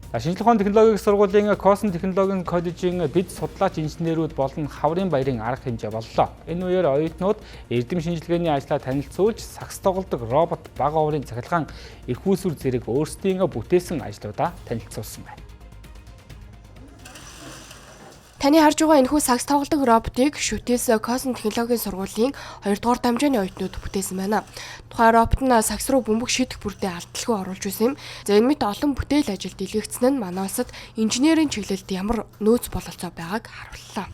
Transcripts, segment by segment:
Шинжлэх ухааны технологийн сургуулийн Космо технологийн коллежийн бид судлаач инженерүүд болон хаврын баярын арга хэмжээ боллоо. Энэ үеэр оюутнууд эрдэм шинжилгээний ажлаа танилцуулж, сагс тоглодог робот, бага оврын цахилгаан эрхүүсвэр зэрэг өөрсдийн бүтээсэн ажлуудаа танилцуулсан байна. Таны харж байгаа энэхүү сагс тоглодог роботыг Шүтээс Космо технологийн сургуулийн 2 дугаар дамжааны оюутнууд бүтээсэн байна. Тухайн робот нь сагс руу бөмбөг шидэх бүрдээ алдалгүй оруулж байсан юм. За, энэ мэт олон бүтээл ажил дэлгэгдсэн нь манай улсад инженерийн чиглэлд ямар нөөц бололцоо байгааг харууллаа.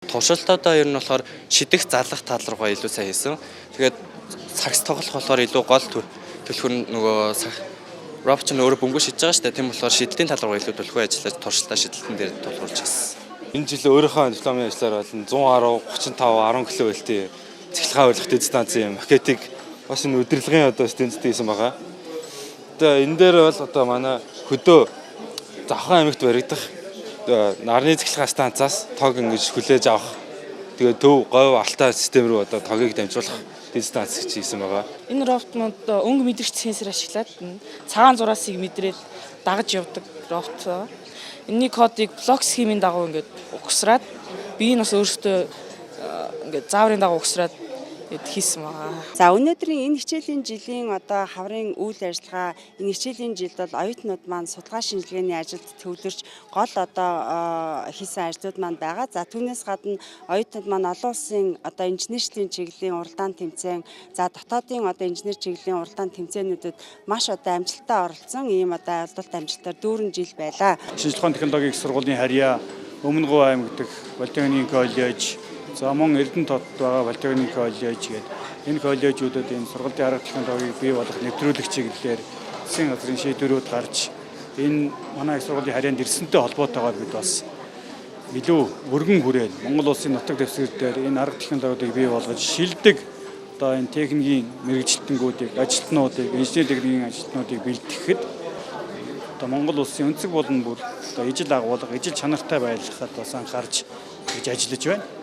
Туршилтуудаа ер нь болохоор шидэх, залах тал руугаа илүү сайн хийсэн. Тэгээд сагс тоглох болохоор илүү гол түлхүүр нь нөгөө робот ч өөрөө бөмбөг шидэж байгаа шүү дээ. Тийм болохоор шидэлтийн тал руу илүү түлхүү ажиллаж, туршилтаа шидэлтэн дээр тулгуурлаж хийсэн. Энэ жил өөрийнхөө дипломын ажлаар бол 110, 35, 10 кВт-ийн цахилгаан урилгах дэд станцын макетыг бас энэ удирдлагын одоо стендтэй хийсэн байгаа. Одоо энэ дээр бол одоо манай хөдөө Завхан аймагт баригдах нарны цахилгаан станцаас тог ингэж хүлээж авах, тэгээ Төв, Говь, Алтай систем рүү одоо тогийг дамжуулах дэд станц гэж хийсэн байгаа. Энэ роботнууд өнгө мэдрэгч сенсор ашиглаад цагаан зураасыг мэдрээд дагаж явдаг робот байгаа. Энэний кодыг блок схемийн дагуу ингээд угсраад, бие нь бас өөртөө ингээд зааврын дагуу угсраад хийсэн байгаа. За, өнөөдрийн энэ хичээлийн жилийн одоо хаврын үйл ажиллагаа, энэ хичээлийн жилд бол оюутнууд маань судалгаа шинжилгээний ажилд төвлөрч гол одоо хийсэн ажлууд маань байгаа. За, түүнээс гадна оюутнууд маань олон улсын одоо инженерчлийн чиглэлийн уралдаан тэмцээн, за дотоодын одоо инженер чиглэлийн уралдаан тэмцээнүүдэд маш одоо амжилттай оролцсон ийм одоо албалт амжилтаар дүүрэн жил байлаа. Шинжлэх ухааны технологийн их сургуулийн харьяа Өмнө Говь аймаг дахь Политехникийн коллеж, за мөн Эрдэнэ хотод байгаа Политехникийн коллеж гээд энэ коллежүүдэд энэ сургуулийн арга технологиг бий болгох, нэвтрүүлэх чиглэлээр засгийн газрын шийдвэрүүд гарч, энэ манай их сургуулийн харьяанд ирсэнтэй холбоотойгоор бид бас илүү өргөн хүрээд Монгол улсын нутаг дэвсгэр дээр энэ арга технологиудыг бий болгож шилдэг одоо энэ техникийн мэргэжилтэнгүүдийг, ажилтнуудыг, инженер техникийн ажилтнуудыг бэлтгэхэд, одоо Монгол улсын өнцөг болон бүр одоо ижил агуулга, ижил чанартай байлгахад бас анхаарч гэж ажиллаж байна.